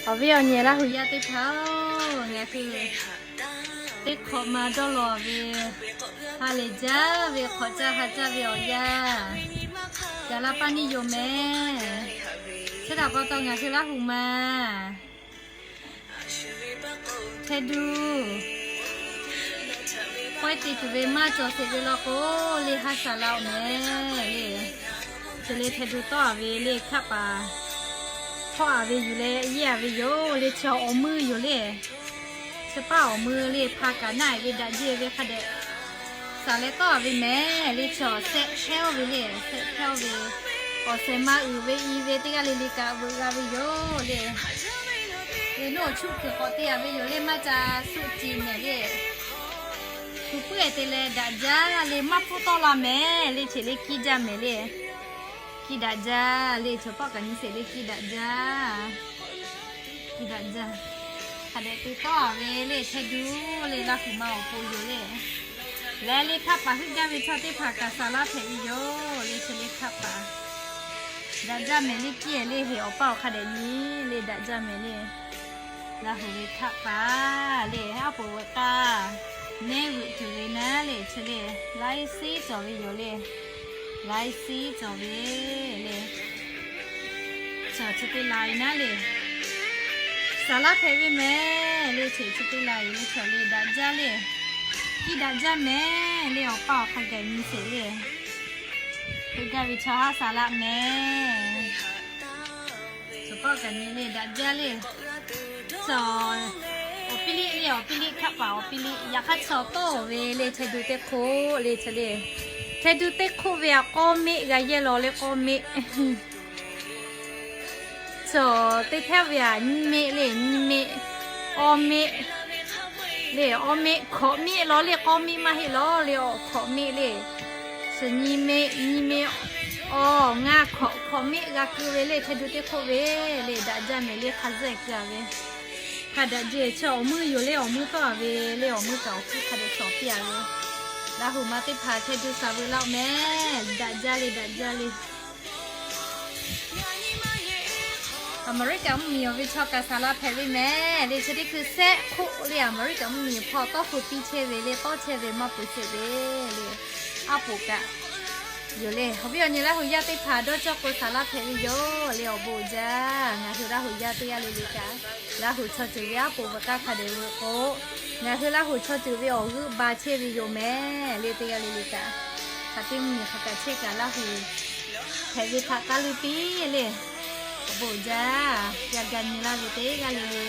Awˬ viˉ awˬ nyi Laˇ huˍ yaˇ teˇ hpaˍ-oˬ, ngaˬ hui teˇ hk'awꞈ ma dawˇ law ve, ha lehˬ jaˇ ve hk'awꞈ caˇ ha caˇ ve awˬ yanˇ, gaˬ la paˇ neˇ yoˬ mehˍ. Chi htaꞈ pa taw ngaˬ hui Laˇ huˍ ma Hk'e duˬ, pawehˇ te tuˬ ve maˇ cawˬ sheˍ ve law k'o, le ha saˍ laꞈ-oˬ mehˍ le. Chi le hk'e duˬ tawˆ-a ve le hkaˆ paˍ htawˇ-a ve yuˬ leh yeˇ-a ve yoˬ le. Chi awˬ mui yoˬ le. Chi paˇ awˬ mui le hpa kaꞈ naˆ-e ve daꞈ jeˇ ve hk'a dehꞈ saˍ leh tawˆ-a ve mehˍ le. Chi awˬ sehˆ hpehˇ-oˆ ve le, sehˆ hpehˇ-oˆ ve, awˬ shehˍ ma uiˍ ve i ve teˇ g'aˇ le le kaꞈ veuꞈ g'a ve yoˬ le. Le nuˇ awˬ chuˇ kuiˬ k'awꞈ te-a ve yoˬ le. Maˇ ca suˆ ci mehˍ le. Hpu puiˉ-e te leh daꞈ jaˇ le. Maˇ pfuhˇ tawˆ la mehˍ le. Cheˬ le kiˇ jaˇ mehˍ le. Kiˇ daꞈ jaˇ le. Chaw pawˆ kaꞈ nyi sheˍ le kiˇ daꞈ jaˇ. Kiˇ daꞈ jaˇ. Hk'a dehꞈ te tawˆ-a ve le hk'e duˬ le Laˇ huˍ ma awˬ pon yoˬ le. Leh le hkaˆ paˍ heuˆ gaˇ ve chaw teˇ hpaˍ kaꞈ saˍ laˇ hpehꞈ ve yoˬ le. Chi le hkaˆ paˍ daꞈ jaˇ mehˍ le. Kiˇ-e le heˍ awˬ paˇ awˬ hk'a dehꞈ nyi le daꞈ jaˇ mehˍ le. Laˇ huˍ ve hkaˆ paˍ le aˉ poꞈ veuꞈ k'aˇ neˇ veuꞈ tuˬ ve naˉ le. Chi le laiˉ siˉ cawˬ ve yoˬ le. Laiˉ siˉ cawˬ ve le. Chi teˇ la-e naˉ le. Saˍ laˇ hpehꞈ ve mehˍ le. Cheˬ chi teˇ la-e le chaw le daꞈ jaˇ le. Kiˇ daꞈ jaˇ mehˍ le. Awˬ paˇ awˬ hk'a gaˬ nyi sheˍ le. Heuˆ gaˇ ve chaw haˉ saˍ laˇ mehˍ. Chaw pawˆ kaꞈ nyi le daꞈ jaˇ le. Chaw awˬ piˇ liˆ le, awˬ piˇ liˆ hkaˆ paˍ awˬ piˇ liˆ. Yaꞈ hk'aˇ chaw tawˇ ve le hk'e duˬ teˇ hk'oˆ le chaw le. Hk'e duˬ teˇ hk'oˆ ve aꞈ k'awˇ meˆ g'a yehˇ law le k'awˇ meˆ. Chaw teˇ htaˇ ve aꞈ nyiˇ meˆ le, nyiˇ meˆ, awˇ meˆ le, awˇ meˆ hkawꞈ meˆ law le k'awˇ meˆ maˇ heˆ law le awˬ hkawꞈ meˆ le. Chi nyiˇ meˆ, nyiˇ meˆ, awˬ ngaˇ hkawꞈ hkawꞈ meˆ g'a keu ve le hk'e duˬ teˇ hk'oˆ ve le daꞈ jaˇ mehˍ le hk'a zuhˆ-e keu-a ve. Hk'a daꞈ jeˬ chi awˬ mui yoˬ le awˬ mui tawˆ-a ve le awˬ mui kaꞈ awˬ hkuiˉ hk'a dehꞈ shawˍ piˇ-a ve. Laˇ huˍ ma teˇ hpaˍ hk'e duˬ saˍ veuꞈ laˇ-oˬ mehˍ. Daꞈ jaˇ le daꞈ jaˇ le. Aˍmeˍriˆkaꞈ mvuhˇmiˬ awˬ ve chaw kaꞈ saˍ laˇ hpehꞈ ve mehˍ le. Chi teˇ hkui sehˆ hk'oˆ le Aˍmeˍriˆkaꞈ mvuhˇmiˬ hpawˇ tawˇ hpu piˇ chehˇ ve le tawˇ chehˇ ve maˇ peuˬ sheˍ ve le. Aˉ poꞈ kaꞈ yoˬ le. Awˬ viˉ awˬ nyi Laˇ huˍ yaˇ teˇ hpaˍ dawˇ cawˇ k'o saˍ laˇ hpehꞈ ve yoˬ le awˬ bon jaˇ. Ngaˬ hui Laˇ huˍ yaˇ teˇ g'aˇ le le kaꞈ Laˇ huˍ chaw ceuˬ ve aˉ poꞈ veuꞈ k'aˇ hk'a dehꞈ veuꞈ k'o, ngaˬ hui Laˇ huˍ chaw ceuˬ ve awˬ g'euˆ ba chehˇ ve yoˬ mehˍ le teˇ g'aˇ le le kaꞈ. Hk'aˬ teˇ mvuhˇmiˬ hk'aˬ kaꞈ chehˇ kaꞈ Laˇ huˍ hpehꞈ ve htaꞈ taˇ luˇ piˇ le. Awˬ bon jaˇ. Yaˇ ga nyi laˇ ve teˇ g'aˇ le le